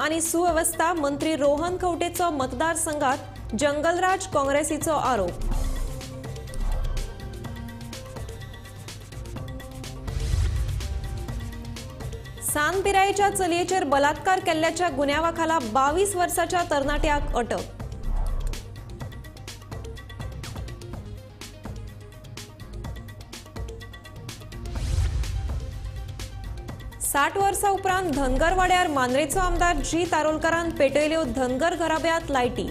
आनी सुवेवस्था मंत्री रोहन खंवटेचो मतदारसंघात जंगलराज काँग्रेसीचो आरोप. सान पिरायेच्या चलयेचेर बलात्कार केल्ल्याच्या गुन्यांवा खाला 22 वर्साच्या तरणाट्याक अटक. साठ वर्सां उपरांत धनगरवाड्यार मांद्रेचो आमदार जी तारोलकरान पेटयल्यो धनगर घराब्यांत लायटी.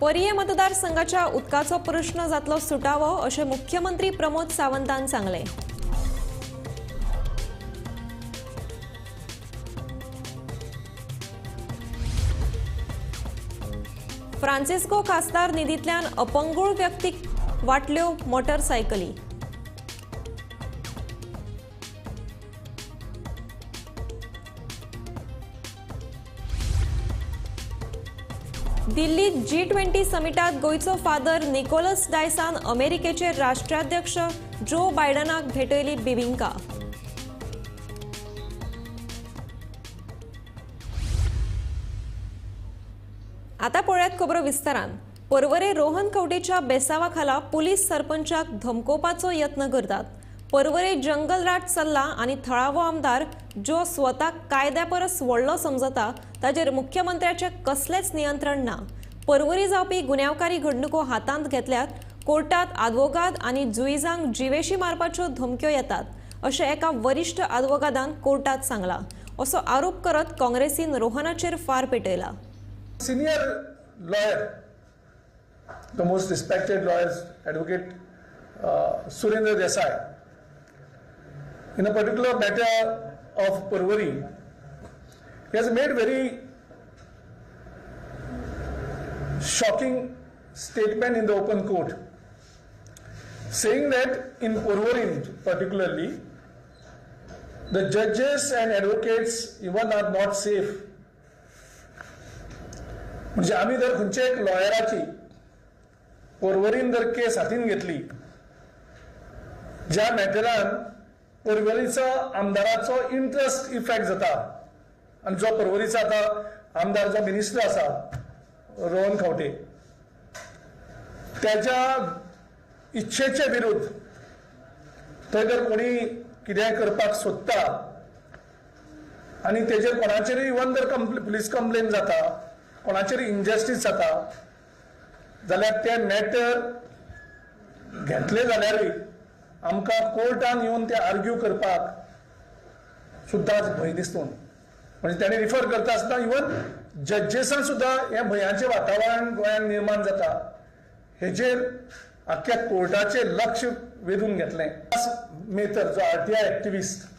पर्ये मतदारसंघाच्या उदकाचो प्रश्न जातलो सुटावो अशें मुख्यमंत्री प्रमोद सावंतान सांगलें. फ्रांसिस्को खासदार निधींतल्यान अपंगूळ व्यक्तीक वाटल्यो मोटरसायकली. दिल्लीत G20 समिटात गोंयचो फादर निकोलस डायसान अमेरिकेचे राष्ट्राध्यक्ष जो बायडनाक भेटयली बिबिंका. आता पळयात खबरो विस्तारान. पर्वरे रोहन खंवटेच्या बेसावा खाला पुलीस सरपंचाक धमकोवपाचो यत्न करतात. पर्वरे जंगलराज चल्ला आनी थळावो आमदार जो स्वता कायद्या परस व्हडलो समजता ताजेर मुख्यमंत्र्याचें कसलेंच नियंत्रण ना. पर्वरी जावपी गुन्यांवकारी घडणुको हातांत घेतल्यात कोर्टात आदवोगाद आनी जुईजांक जिवेशी मारपाच्यो धमक्यो येतात अशें एका वरिश्ठ आदवोगादान कोर्टात सांगलां असो आरोप करत काँग्रेसीन रोहनाचेर फार पेटयला. Senior lawyer, the most respected lawyer, Advocate Surendra Desai, in a particular matter of Porvorim, he has made very shocking statement in the open court, saying that in Porvorim particularly, the judges and advocates even are not safe. म्हणजे आमी जर खंयच्या एक लॉयराची पर्वरीन जर केस हातीन घेतली ज्या मॅटरान पर्वरीचो आमदाराचो interest effect जाता आनी जो पर्वरीचो आतां आमदार जो मिनिस्टर आसा रोहन खंवटे त्याच्या इच्छेचे विरुद्ध थंय जर कोणी कितेंय करपाक सोदता आनी तेजेर कोणाचेरूय इवन जर पुलीस कंप्लेन जाता, कोणाचेर इनजस्टीस जाता जाल्यार ते मॅटर घेतले जाल्यारूय आमकां कोर्टान येवन ते आर्ग्यू करपाक सुद्दां भंय दिसता. म्हणजे ताणें रिफर करता आसतना इवन जजेसान सुद्दां हें भंयाचें वातावरण गोंयांत निर्माण जाता हेजेर आख्ख्या कोर्टाचें लक्ष वेधून घेतलें. मेतर जो RTI activist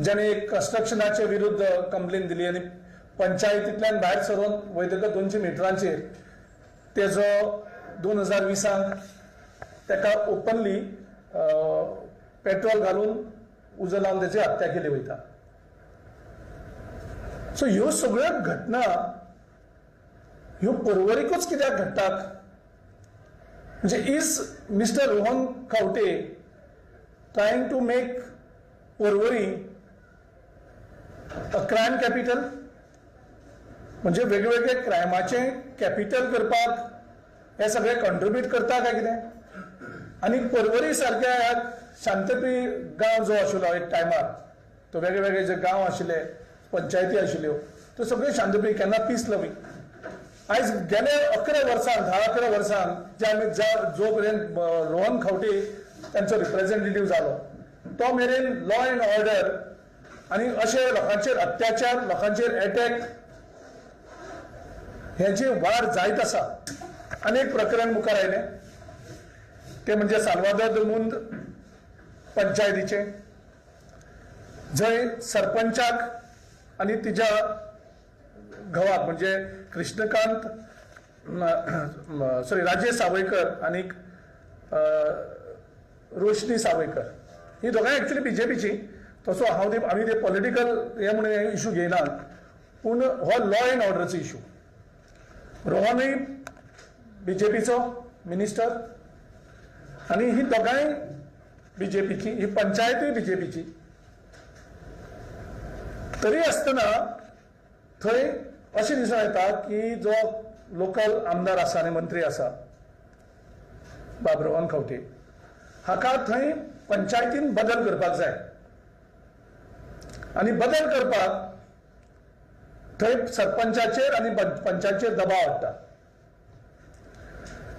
ज्याने कन्स्ट्रक्शनाचे विरुद्ध कंप्लेन दिली आनी पंचायतींतल्यान भायर सरून वयतकच 200 मिटरांचेर तेजो 2020 ताका ओपनली पेट्रोल घालून उजो लावन तेची हत्या केली वयता. सो ह्यो सगळ्यो घटना ह्यो पर्वरीकूच कित्याक घडटात? म्हणजे is mister Rohan Khaunte trying to make Porvorim a crime capital? म्हणजे वेगवेगळे क्रायमाचे कॅपिटल करपाक हे सगळे कंट्रिब्यूट करता काय कितें? आनी पर्वरी सारक्या ह्या शांतप्रिय गांव जो आशिल्लो एक टायमार, तो वेगळे वेगळे जे गांव आशिल्ले, पंचायती आशिल्ल्यो, त्यो सगळे शांतप्रिय केन्ना पीस लवींग. आयज गेले 11 वर्सां 10-11 वर्सां जे आमी जो पर्यंत रोहन खंवटे तांचो रिप्रेझेंटेटीव जालो तो मेरेन लॉ एंड ऑर्डर आनी अशे लोकांचेर अत्याचार, लोकांचेर एटॅक हेची वाड जायत आसा. आनी एक प्रकरण मुखार आयलें ते म्हणजे साल्वादोर the मुंद पंचायतीचें, जंय सरपंचाक आनी तिच्या घोवाक म्हणजे कृष्णकांत सॉरी राजेश सावयकर आनी रोशनी सावयकर ही दोगांय एक्चुअली बीजेपीची. तसो हांव ते आमी ते पॉलिटिकल हे म्हणून इशू घेयना, पूण हो लॉ एंड ऑर्डरचो इशू. रोहनूय बीजेपीचो मिनिस्टर, आनी ही दोगांय बीजेपीची, ही पंचायतूय बीजेपीची. तरी आसतना थंय अशें दिसून येता की जो लोकल आमदार आसा आनी मंत्री आसा बाब रोहन खंवटे हाका थंय पंचायतीन बदल करपाक जाय आनी बदल करपाक थंय सरपंचाचेर आनी पंचाचेर दबाव हाडटा.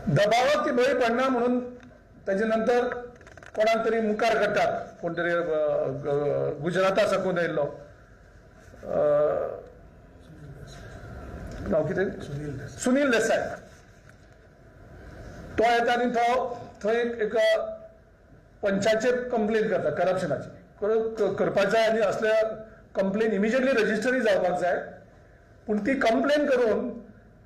दबावाक ती बळी पडना म्हणून ताजे नंतर कोणाक तरी मुखार काडटात, कोण तरी गुजराता साकून आयिल्लो नांव कितें, सुनील देसाय, तो येता आनी तो थंय एक पंचाचेर कंप्लेन करता करप्शनाची करपाक जाय आनी असल्या कंप्लेन इमिजिएटली रजिस्टरी जावपाक जाय. पूण ती कंप्लेन करून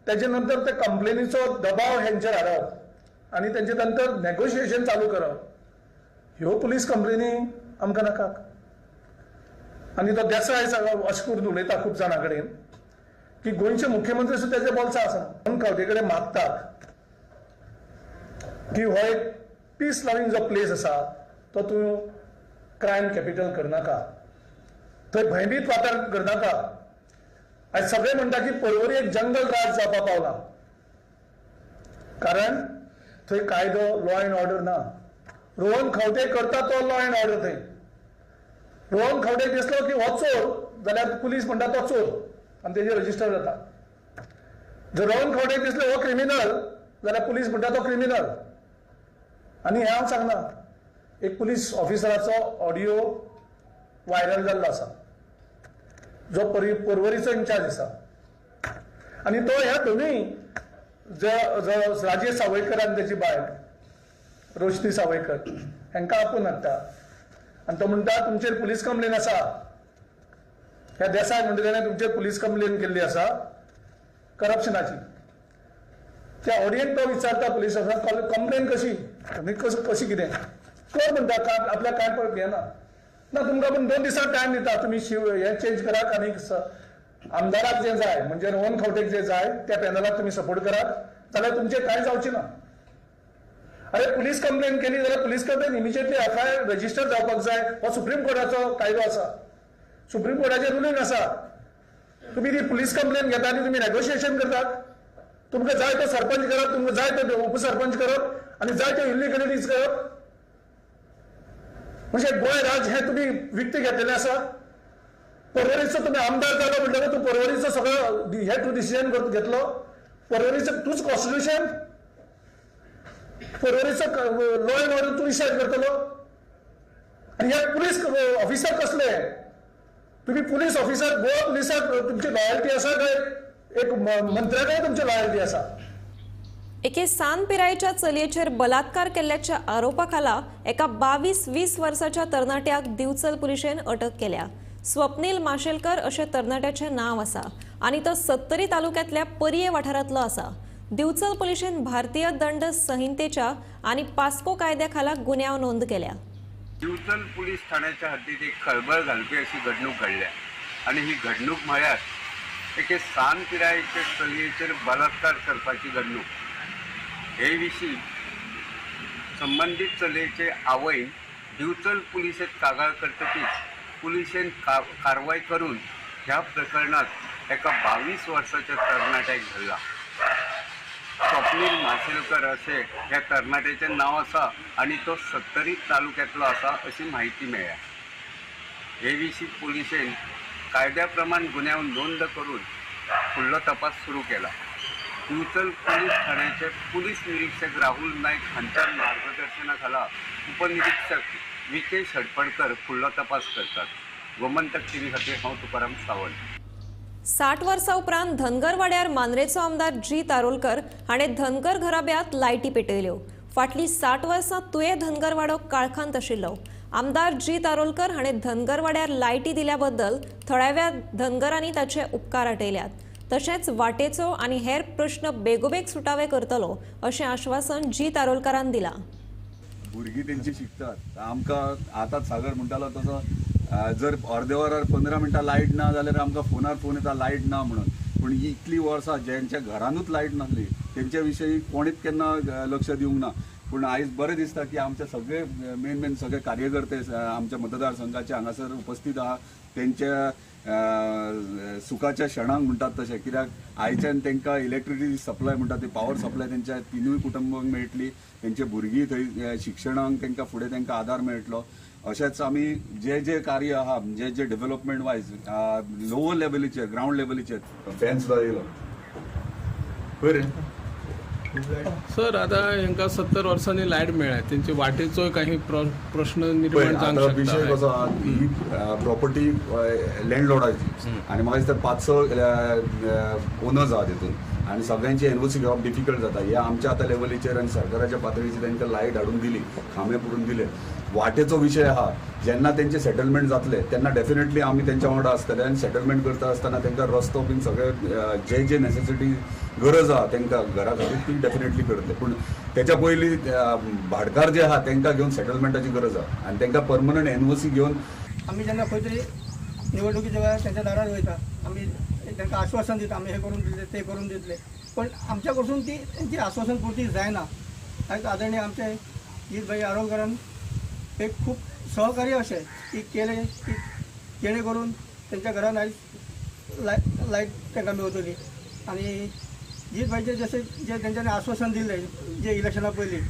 तेजे नंतर त्या कंप्लेनीचो दबाव हेंचेर हाडप आनी तेंचे नंतर नेगोशिएशन चालू करप, ह्यो पुलीस कंप्लेनी आमकां नाकात. आनी तो देसाय अशें करून उलयता खूब जाणां कडेन की गोंयचे मुख्यमंत्री सुद्दां तेजे बोल्सा आसा. रोहन खंवटे कडेन मागतात की हो एक पीस लव्हिंग जो प्लेस आसा तो तूं क्रायम कॅपिटल करनाका, थंय भंयभीत वातावरण करनाका. आयज सगळे म्हणटा की पर्वरी एक जंगल राज जावपाक पावला, कारण थंय कायदो लॉ एंड ऑर्डर ना. रोहन खंवटे करता तो लॉ एंड ऑर्डर. थंय रोहन खंवटे दिसलो की हो चोर जाल्यार पुलीस म्हणटा तो चोर आनी तेजेर रजिस्टर जाता. जर रोहन खंवटे दिसलो हो क्रिमिनल जाल्यार पुलीस म्हणटा तो क्रिमिनल. आनी हें हांव सांगना, एक पुलीस ऑफिसराचो ऑडियो व्हायरल जाल्लो आसा जो पर्वरीचो इन्चार्ज आसा आनी तो ह्या दोनूय जो राजेश सावयकर आनी तेची बायल रोशनी सावयकर हांकां आपोवन हाडटा आनी तो म्हणटा तुमचेर पुलीस कंप्लेन आसा, ह्या देसाय म्हणटा तेणें तुमचेर पुलीस कंप्लेन केल्ली आसा करप्शनाची. त्या ऑडियन्स तो विचारता पुलीस ऑफिसर कंप्लेन कशी आनी कशी कितें कर म्हणटा, आपल्याक कांय पळय घेना ना, तुमकां पूण 2 दिसां टायम दिता, तुमी शिव हें चेंज करात आनी आमदाराक जें जाय म्हणजे रोहन खंवटेक जें जाय त्या पॅनलाक तुमी सपोर्ट करात जाल्यार तुमचें कांय जावचें ना. अरे पुलीस कंप्लेन केली जाल्यार police complain immediately FIR register जावपाक जाय, हो सुप्रीम कोर्टाचो कायदो आसा, सुप्रीम कोर्टाचें रुलींग आसा. तुमी ती पुलीस कंप्लेन घेता आनी तुमी नेगोशिएशन करतात, तुमकां जाय तो सरपंच करप, तुमकां जाय तो उपसरपंच करप आनी जाय त्यो इलिगलिटीज करप. म्हणजे गोंय राज्य हें तुमी विकतें घेतलेलें आसा. पर्वरीचो तुमी आमदार जालो म्हणटकच तूं पर्वरीचो सगळो हे तूं डिसिजन घेतलो, पर्वरीचो तूंच कॉन्स्टिट्युशन, पर्वरीचो लॉ एंड ऑर्डर तूं डिसायड करतलो. आनी हे पुलीस ऑफिसर कसले? तुमी पुलीस ऑफिसर गोवा पुलिसाक तुमची लॉयल्टी आसा काय एक मंत्र्या कडेन तुमची लॉयल्टी आसा? एके सान पिरायेच्या चलयेचेर बलात्कार केल्ल्याच्या आरोपाखाला एका 22-20 वर्साच्या तरणाट्याक दिवचल पुलिशेन अटक केल्या. स्वप्नील माशेलकर अशें तरणाट्याचें नांव आसा आनी तो सत्तरी तालुक्यांतल्या पर्ये वाठारांतलो आसा. दिवचल पुलिशेन भारतीय दंड संहितेच्या आनी पास्को कायद्या खाला गुन्यांव नोंद केल्या. दिवचल पुलीस ठाण्याच्या हद्दीत एक खळबळ घालपी अशी घडणूक घडल्या आनी ही घडणूक म्हळ्यार एके सान पिरायेचे चलयेचेर बलात्कार करपाची घडणूक. हे विशीं संबंदीत चलयेचे आवयन दिवचल पुलिसेत कागाळ करतकीच पुलिसेन कारवाय करून ह्या प्रकरणात एका 22 वर्साच्या तरणाट्याक धरला. स्वप्नील माशेलकर अशें ह्या तरणाट्याचें नांव आसा आनी तो सत्तरी तालुक्यांतलो आसा अशी म्हायती मेळ्ळ्या. हे विशीं पुलिसेन कायद्या प्रमाण गुन्यांव नोंद करून फुडलो तपास सुरू केला. दिवचल पुलीस ठाण्याचे पुलीस निरीक्षक राहुल नाईक हांच्या मार्गदर्शना खाला उपनिरीक्षक विकेश हडपणकर फुडलो तपास करतात. गोमंतक टीव्ही खातीर हांव तुकाराम सावंत. 60 वर्सां उपरांत धनगरवाड्यार मांद्रेचो आमदार जी तारोलकर हाणें धनगर घराब्यांत लायटी पेटयल्यो. फाटलीं 60 वर्सां तुयें धनगरवाडो काळखांत आशिल्लो. आमदार जी तारोलकर हाणें धनगरवाड्यार लायटी दिल्या बद्दल थळाव्या धनगरांनी ताचे उपकार आटयल्यात. तशेंच वाटेचो आनी हेर प्रश्न बेगोबेग सुटावे करतलो अशें आश्वासन जी तारोलकरान दिलां. भुरगीं तेंची शिकतात. आमकां आतां सागर म्हणटालो तसो जर अर्दे वरार 15 मिनटां लायट ना जाल्यार आमकां फोनार फोन येता लायट ना म्हणून. पूण इतलीं वर्सां ज्यांच्या घरानूच लायट नासली तेंच्या विशयी कोणीच केन्ना लक्ष दिवंक ना. पूण आयज बरें दिसता की आमचे सगळे मेन मेन सगळे कार्यकर्ते आमच्या मतदारसंघाचे हांगासर उपस्थित आहा. तेंच्या सुखाच्या क्षणांक म्हणटात तशें, कित्याक आयच्यान तांकां इलेक्ट्रिसिटी सप्लाय म्हणटा ती पावर सप्लाय तेंच्या तिनूय कुटुंबांक मेळटली, तेंचे भुरगीं थंय शिक्षणाक तांकां फुडें तांकां आदार मेळटलो. अशेंच आमी जे जे कार्य आहा, जे जे डेव्हलपमेंट वायज लोवर लेवलीचेर, ग्रावंड लेवलीचेर फॅन सुद्दां येयलो पळय रे. सर, आता हेंका 70 वर्सांनी लायट मेळ्ळ्या, तेंचे वाटेचोय काही प्रश्न निर्माण जावंक विशय शकता. कसो आहा, ही प्रॉपर्टी लँडलॉर्डाची आनी म्हाका दिसता 5-6 ओनर्स आहा तितून आनी सगळ्यांची एनओसी घेवप डिफिकल्ट जाता. हे आमच्या आतां लेवलीचेर आनी सरकाराच्या पातळीचेर तांकां लायट हाडून दिली, खांबे पुरून दिले. वाटेचो विशय आहा, जेन्ना तेंचे सेटलमेंट जातले तेन्ना डेफिनेटली आमी तेंच्या वांगडा आसतले आनी सेटलमेंट करता आसतना तांकां रस्तो बीन सगळे जे जे नेसेसिटी गरज आहा तांकां घरा खातीर ती डेफिनेटली करतले. पूण तेच्या पयलीं भाडकार जे आहा तांकां घेवन सेटलमेंटाची गरज आहा आनी तांकां परमनंट एनओसी घेवन आमी जेन्ना खंय तरी निवडणुकीच्या वेळार तेंच्या दारार वयता, आमी तांकां आश्वासन दिता, आमी हें करून दितले तें करून दितले, पण आमच्या कडसून ती तेंची आश्वासन पुर्ती जायना. आयज आदरणीय आमचे जीतभाई आरोलकरान एक खूब सहकार्य अशें की केलें की जेणे करून तेंच्या घरान आयज लायट तांकां मेवतली. आनी जीतभाईचें जशें जें तेंच्यांनी आश्वासन दिल्लें जे इलेक्शना पयलीं,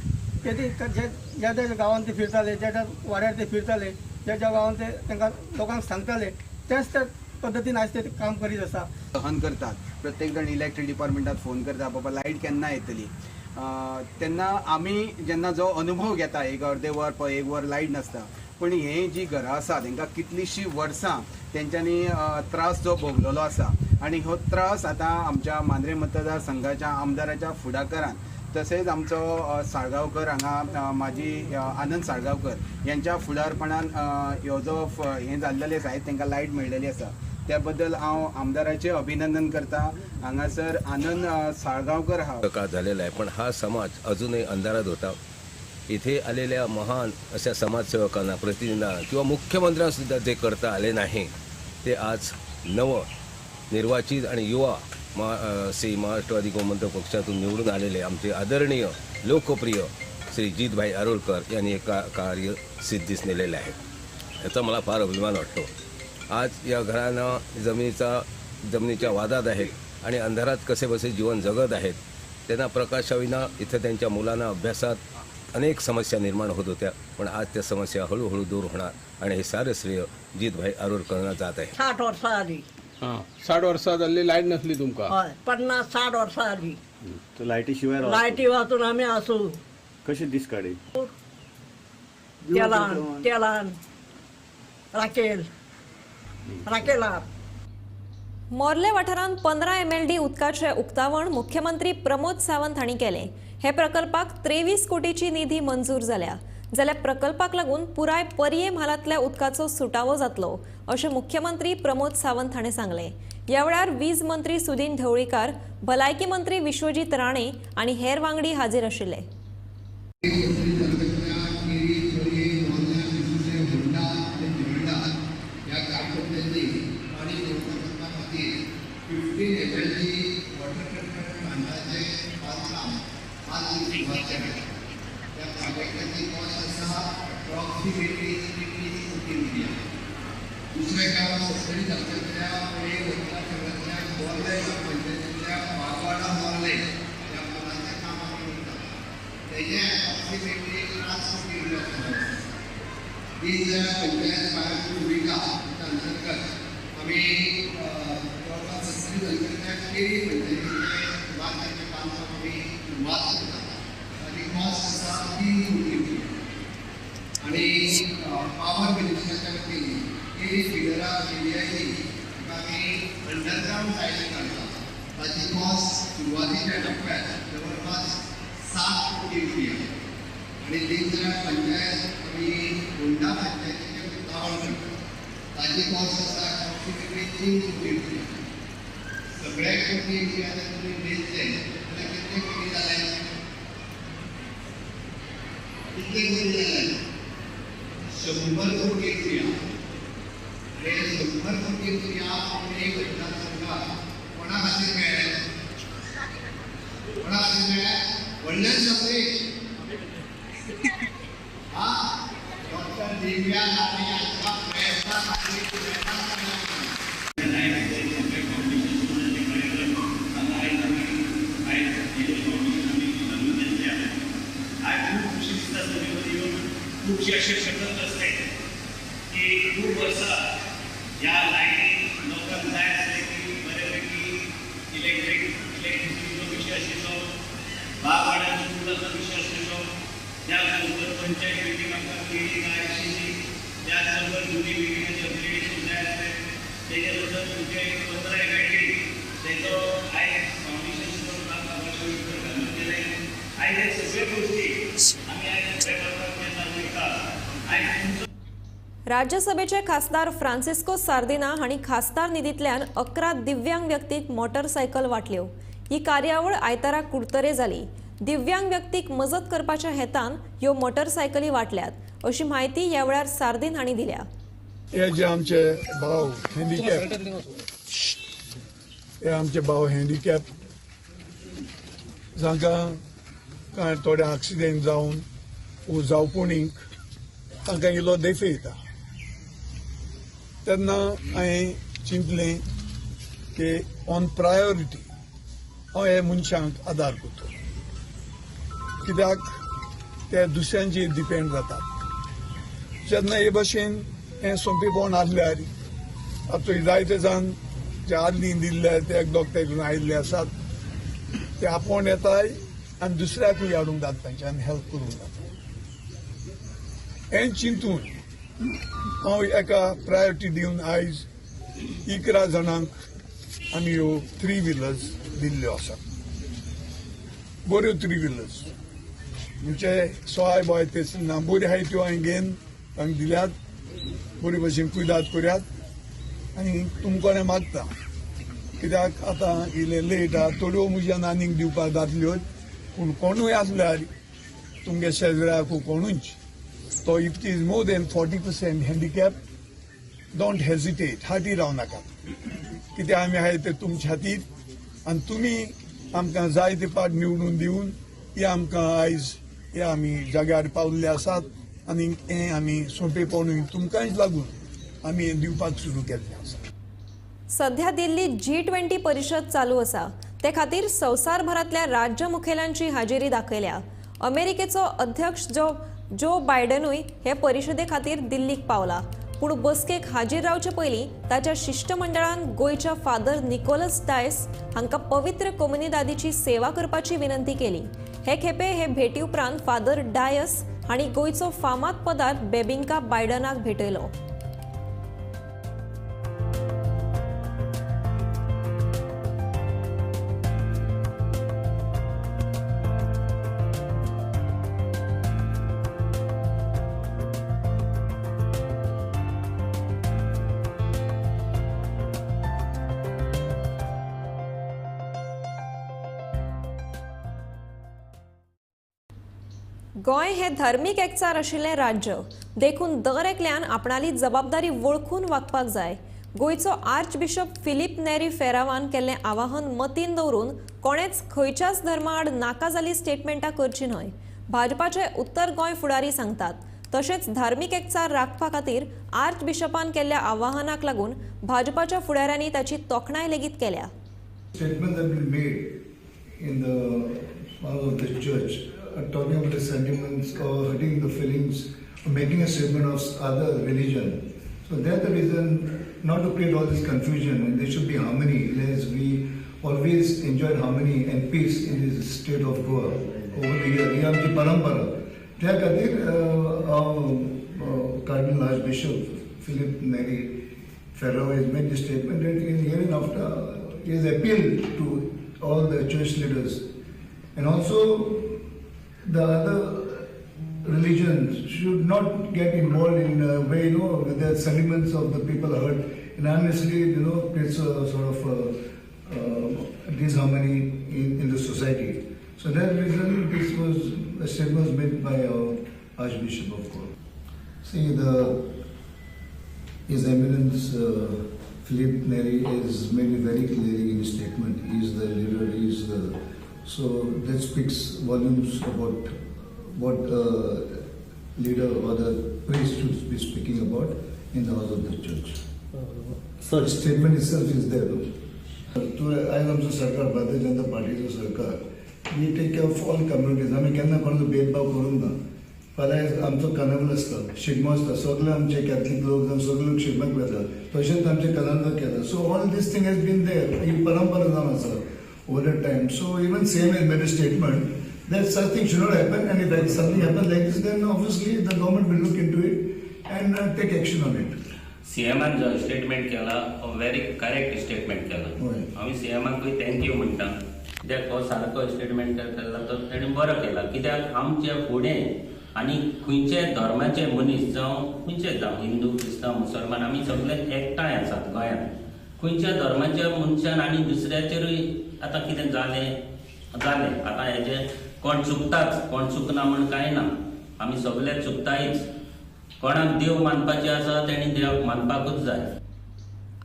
ते ती जे ज्या ज्या गांवांत ते फिरताले, ज्या ज्या वाड्यार ते फिरताले, ज्या ज्या गांवांत ते तांकां लोकांक सांगताले, त्याच त्या पद्दतीन आयज ते काम करीत आसा. सहन करतात, प्रत्येक जाण इलेक्ट्रीक डिपार्टमेंटात फोन करता, बाबा लायट केन्ना येतली. तेन्ना आमी जेन्ना जो अनुभव घेता, एक अर्दे वर एक वर लायट नासता, पूण हे जी घरां आसा तांकां कितलींशीं वर्सां तेंच्यांनी त्रास जो भोगलेलो आसा आनी हो त्रास आतां आमच्या मांद्रें मतदारसंघाच्या आमदाराच्या फुडाकारान, तशेंच आमचो साळगांवकर हांगा माजी आनंद साळगांवकर यांच्या फुडारपणान ह्यो जो हें जाल्लेलें आसा, तांकां लायट मेळ्ळेली आसा, त्या बद्दल हांव आमदाराचें अभिनंदन करता. हांगासर आनंद साळगांवकर हा काळ झालेला आहे, पण हा समाज अजूनही अंधारात होता. इथे आलेल्या महान अशा समाजसेवकांना, प्रतिनिधींना किंवा मुख्यमंत्र्यांसुद्धा जे करता आले नाही ते आज नव निर्वाचित आणि युवा श्री महाराष्ट्रवादी गोमंतक पक्षातून निवडून आलेले आमचे आदरणीय लोकप्रिय श्री जीतभाई आरोलकर यांनी हे कार्य सिद्धीस नेलेले आहे. याचा मला फार अभिमान वाटतो. आज या घरांना जमिनीच्या वादात आहेत आणि अंधारात कसेबसे जीवन जगत आहेत. त्यांना प्रकाशाविना इथं त्यांच्या मुलांना अभ्यासात अनेक समस्या निर्माण होत होत्या, पण आज त्या समस्या हळूहळू दूर होणार आणि हे सारं श्रेय जीतभाई आरोलकरांना जात आहे. 60 वर्सां जाली. 60 वर्सां जाल्ली लायट नासली तुमकां? हय, 50-60 वर्सां जाली. लायटी शिवाय लायटी वाचून आमी आसू. कशे दीस काडी? तेलान तेलान राकेल राकेलार. मोर्ले वाठारांत 15 MLD उदकाचें उक्तावण मुख्यमंत्री प्रमोद सावंत हांणी केलें. हे प्रकल्पाक 23 कोटीची निधी मंजूर जाल्या, जाल्यार प्रकल्पाक लागून पुराय पर्ये म्हालांतल्या उदकाचो सुटावो जातलो अशें मुख्यमंत्री प्रमोद सावंत हांणी सांगलें. ह्या वेळार वीज मंत्री सुदिन ढवळीकार, भलायकी मंत्री विश्वजीत राणे आनी हेर वांगडी हाजीर आशिल्ले. दुसरें काम सत्तरी तालुक्यांतल्या पळये मतदारसंघांतल्या मोर्ले पंचायतींतल्या बागवाडा मोर्ले ह्या पुलाचें काम आमी करतात. तेजें एप्रॉक्सिमेटली 5 कोटी रुपया आसा. दीनदयाळ पंचायत फायर भुमिका हाच्या अंतर्गत आमी जवळपास सत्तरी तालुक्यांतल्या केरी पंचायतीचें बांदकामाचें बांदकाम आमी सुरवात करतात. ताची कॉस्ट आसा 3 कोटी रुपया. आनी पावर मिनिस्टराच्या वतीन केरी फिडरा एरियाची ताका आमी अंडरग्रावंड लायन घालता. ताची कॉस्ट सुरवातीच्या टप्प्यात जवळपास 7 कोटी रुपया. आनी दीनदयाळ पंचायत आमी होंडा पंचायतीचें उक्तावण करता. ताची कॉस्ट आसा एप्रॉक्सिमेटली 3 कोटी रुपया. सगळे कोटी रुपया जर तुमी मेजले जाल्यार कितले कोटी जाले? कितले कोटी जाले? 100 कोटी रुपया. हे 100 कोटी रुपया पणजे मतदारसंघात कोणा खातीर मेळ्ळे? कोणा खातीर मेळ्ळे? व्हडल्यान सांगले. हा डॉक्टर दिव्या खुबशे अशे शकत आसले की खूब वर्सां ह्या लायनीन लोकांक जाय आसलें की बऱ्यापैकी इलेक्ट्रिसिटीचो विशय आशिल्लो, बागवाड्याचो पुलाचो विशय आशिल्लो, त्याच बरोबर पंचायत बिल्डींग आमकां मेळ्ळी ना आशिल्ली, त्याच बरोबर जुनी बिल्डिंगाचें अपग्रेडेशन जाय आसलें, तेजे नंतर तुमचे 15 एमएलडी तेजो आयज फावंडेशन स्टोन आमकां घालून दिलें. आयज हे सगळे गोश्टी आमी आयज फुडें वचपाक जेन्ना वयता आयज राज्यसभेचे खासदार फ्रांसिस्को सार्दिना हांणी खासदार निधींतल्यान 11 दिव्यांग व्यक्तीक मोटरसायकल वाटल्यो. ही कार्यावळ आयतारा कुडतरे जाली. दिव्यांग व्यक्तीक मजत करपाच्या हेतान ह्यो मोटरसायकली वाटल्यात अशी म्हायती ह्या वेळार सार्दिन हांणी दिल्या. हे जे आमचे भाव हँडिकॅप, हे आमचे भाव हँडिकॅप जांकां कांय थोडे एक्सिडेंट जावन वो जावपणीक तांकां इल्लो देफे येता, तेन्ना हांवें चिंतलें की ऑन प्रायोरिटी हांव हे मनशांक आदार करतलो, कित्याक ते दुसऱ्यांचेर डिपेंड जातात. जेन्ना हे भशेन हें सोंपेपण आसल्यार आतां जायते जाण जे आदली दिल्ले ते एक दोग तेतून आयिल्ले आसात, ते आपोवन येताय आनी दुसऱ्याकूय हाडूंक जाता, तांच्यान हेल्प करूंक जाता. हें चिंतून हांव एका प्रायोरिटी दिवन आयज 11 जाणांक आमी ह्यो 3 व्हिलर्स दिल्ल्यो आसात. बऱ्यो 3 व्हिलर्स म्हणजे सोय बॉय ते ना बऱ्यो आहाय त्यो हांवें घेवन तांकां दिल्यात. बरे भशेन कुयदाद करात आनी तुमकां मागता, कित्याक आतां इल्लें लेट आहा, थोड्यो म्हज्यान आनीक दिवपाक जातल्यो, पूण कोणूय आसल्यार तुमगे शेजराक कोणूच तो if it is more than 40% handicap don't hesitate, Hati रावं नाकात, कित्याक आमी आहाय ते तुमच्या खातीर आनी तुमी आमकां जाय ते पाट निवडून दिवन हे आमकां आयज हे आमी जाग्यार पावल्ले आसात आनी हें आमी सोंपेपणूय तुमकांच लागून आमी हें दिवपाक सुरू केल्लें आसा. सध्या दिल्लीत G20 परिशद चालू आसा, ते खातीर संवसारभरांतल्या राज्य मुखेल्यांची हाजेरी दाखयल्या. अमेरिकेचो अध्यक्ष जो बायडनूय हे परिशदे खातीर दिल्लीक पावला, पूण बसकेक हाजीर रावचे पयलीं ताच्या शिश्टमंडळान गोंयच्या फादर निकोलस डायस हांकां पवित्र कोमुनिदादीची सेवा करपाची विनंती केली. हे खेपे हे भेटी उपरांत फादर डायस हांणी गोंयचो फामाद पदार्थ बेबिंका बायडनाक भेटयलो. गोंय हे धार्मीक एकचार आशिल्लें राज्य, देखून दर एकल्यान आपणाली जबाबदारी वळखून वागपाक जाय. गोंयचो आर्च बिशप फिलीप नेरी फेरावान केल्लें आवाहन मतीन दवरून कोणेच खंयच्याच धर्मा आड नाका जाल्ली स्टेटमेंटां करची न्हय, भाजपाचे उत्तर गोंय फुडारी सांगतात. तशेंच धार्मीक एकचार राखपा खातीर आर्च बिशपान केल्ल्या आवाहनाक लागून भाजपाच्या फुडाऱ्यांनी ताची तोखणाय लेगीत केल्या. Statements have been made in the mouth of the church, talking about the sentiments or hurting the feelings, or making a statement of other religion. So that's the reason not to create all this confusion, and there should be harmony, as we always enjoyed harmony and peace in this state of Goa over the years. ही आमची परंपरा. त्या खातीर हांव Cardinal Archbishop Philip Neri Ferrao has made this statement that in hearing after he has appealed to all the church leaders and also the other religions should not get involved in a way, you know, with the sentiments of the people hurt, and honestly, you know, creates a sort of disharmony in the society. So that reason, this was a statement was made by our Archbishop of Goa. See, His Eminence Philip Neri has made it very clear in his statement. He is the leader. He is the, so that speaks volumes about what leader or the priest should be speaking about in the house of the church. Sir, statement itself is there. तूं आयज आमचो सरकार, भारतीय जनता पार्टीचो सरकार, we take care of all communities. आमी केन्ना कोणाचो भेदभाव करूंक ना. फाल्यां आमचो कार्निवल आसता, शिगमो आसता, सगळे आमचे कॅथलीक लोक जावं सगळे लोक शिगम्याक वता, तशेंच आमचे कार्निवल केला. So all this thing has been there. ही परंपरा जावन आसा over the time. So even CM has made a statement that such thing should not happen, and if something happens like this, then obviously the government will look into it and take action on it. सीएमान जो statement केला हो very correct statement केला. आमी सीएमाकूय thank you म्हणटा, कित्याक हो सारको statement केला तो तेणें बरो केला. कित्याक आमच्या फुडें आनी खंयचे धर्माचे मनीस जावं खंयचे जावं, हिंदू, क्रिस्तांव, मुसलमान, आमी सगळे एकठांय आसात गोंयांत. खंयच्या धर्माच्या मनशान आनी दुसऱ्याचेरूय आतां कितें जालें जालें, आतां हेजें कोण चुकताच, कोण चुकना म्हण कांय ना, आमी सगळे चुकतायच. कोणाक देव मानपाचें आसा तेणी देवाक मानपाकूच जाय.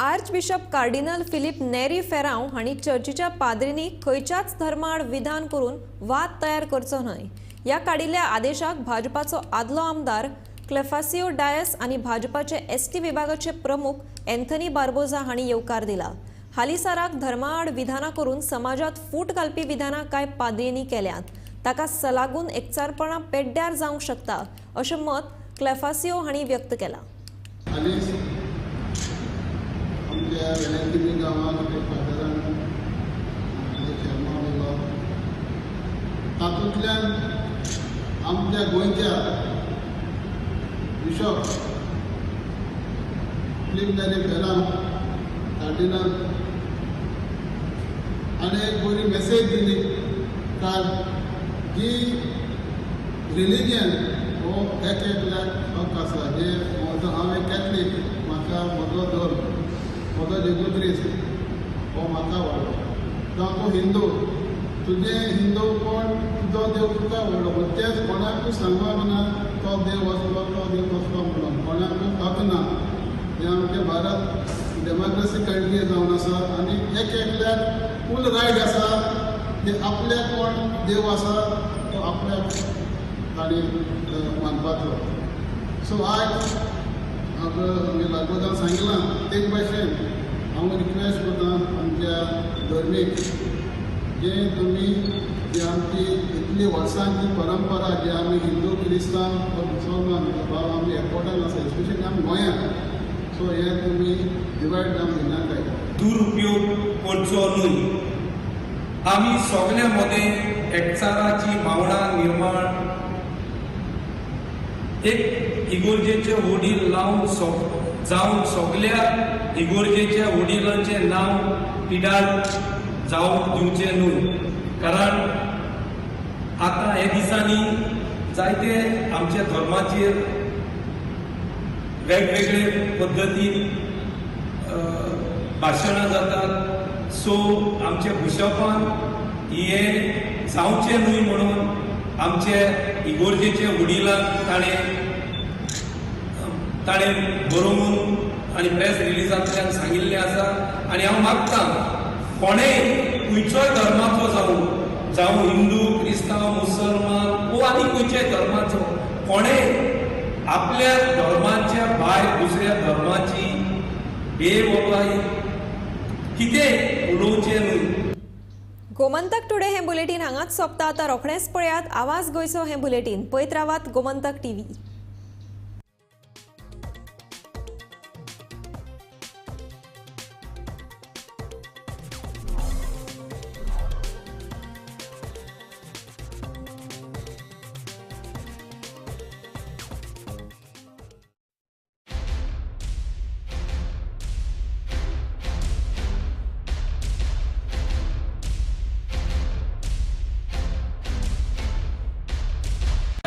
Archbishop cardinal Philip Neri Ferrao हांणी चर्चीच्या पाद्रींनी खंयच्याच धर्माआड विधान करून वाद तयार करचो न्हय. ह्या काडिल्ल्या आदेशाक भाजपाचो आदलो आमदार क्लेफासियो डायस आनी भाजपाचे एसटी विभागाचे प्रमुख एन्थनी बार्बोजा हांणी येवकार दिला. हालींसाराक धर्माआड विधानां करून समाजांत फूट घालपी विधानां कांय पाद्रींनी केल्यांत, ताका सलागून एकचारपणां पेड्ड्यार जावंक शकता अशें मत क्लेफासियो हांणी व्यक्त केलां. हालींच आमच्या वेलंकिनी गांवांत एक फादरान शेर्मांव दिलो, तातूंतल्यान आमच्या गोंयच्या bishop Philip Neri Ferrao cardinal आनी एक बरी मेसेज दिली काल जी रिलिजन हो एक एकल्याक हक आसा. जे म्हजो, हांव एक कॅथलीक, म्हाका म्हजो धर्म, म्हजो जेजू क्रिस्त हो म्हाका व्हडलो. जावं तूं हिंदू, तुजें हिंदूपण तुजो देव तुका व्हडलो, पूण तेच कोणाकूय सांगप ना तो देव असलो तो देव असलो म्हणून कोणाकूय हक ना. हें आमचें भारत डेमोक्रेसी कंट्री जावन आसा आनी एक एकल्याक फूल रायट आसा की आपल्याक कोण देव आसा तो आपल्याक ताणें मानपाचो. सो आयज आमगे लागोदान सांगलां तेच भाशेन हांव रिक्वेस्ट करता आमच्या धर्मीक जे तुमी जी आमची इतली वर्सांची परंपरा जी आमी हिंदू, क्रिस्तांव वा मुसलमान भाव आमी एकवटान आसा, स्पेशली आमी गोंयांत, सो हे तुमी डिवायड जावन दिनाकाय, दुरुपयोग करचो न्हय. आमी सगल्या मदें एकचाराची भावना निर्माण एक इगोर्जेचे वडील लावन जावन सगल्या इगोर्जेच्या वडिलांचें नांव पिडार जावंक दिवचें न्हय. कारण आतां हे दिसांनी जायते आमच्या धर्माचेर वेगवेगळे पद्दतीन भाशणां जातात. सो आमच्या बिशपान हें जावचें न्हय म्हणून आमचे इगोर्जेचे वडिलांक ताणें बरोवन आनी प्रेस रिलिजांतल्यान सांगिल्लें आसा. आनी हांव मागतां कोणेय खंयचोय धर्माचो जावं, जावं हिंदू, क्रिस्तांव, मुसलमान वो आनी खंयच्याय धर्माचो, कोणेय आपल्या धर्माच्या भायर दुसऱ्या धर्माची बेवबाई कितें उलोवचें न्हय. गोमंतक टुडे हें बुलेटीन हांगाच सोंपता. आतां रोखडेंच पळयात आवाज गोंयचो हें बुलेटीन. पळयत रावात गोमंतक टीव्ही.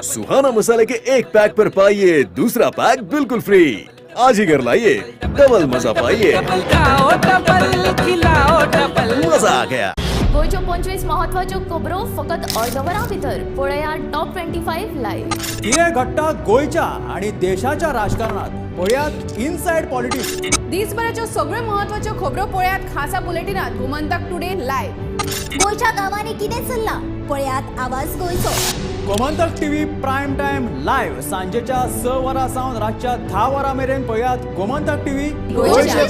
सुहाना मसाले के एक पैक पर पाइए दूसरा पैक बिल्कुल फ्री। आज ही घर लाइए, डबल मजा पाइए। मजा आ गया। गोंयच्यो 25 महत्वाच्यो खबरो फकत अर्द वरां भितर पळया टॉप 25 लायव्ह। कितें घडटा गोंयच्या आनी देशाच्या राजकारणात पळयात इनसायड पॉलिटिक्स। दिसभराच्यो सगळ्यो महत्वाच्यो खबरो पळयात खासा बुलेटिनात गोमंतक टुडे लायव्ह। गोंयच्या गांवांनी कितें चल्लां पळयात आवाज गोंयचो। Gomantak TV prime time live सांजेच्या 6 वरां सावन रातच्या 10 वरां मेरेन पळयात गोमंतक टीव्ही. गोंयचे.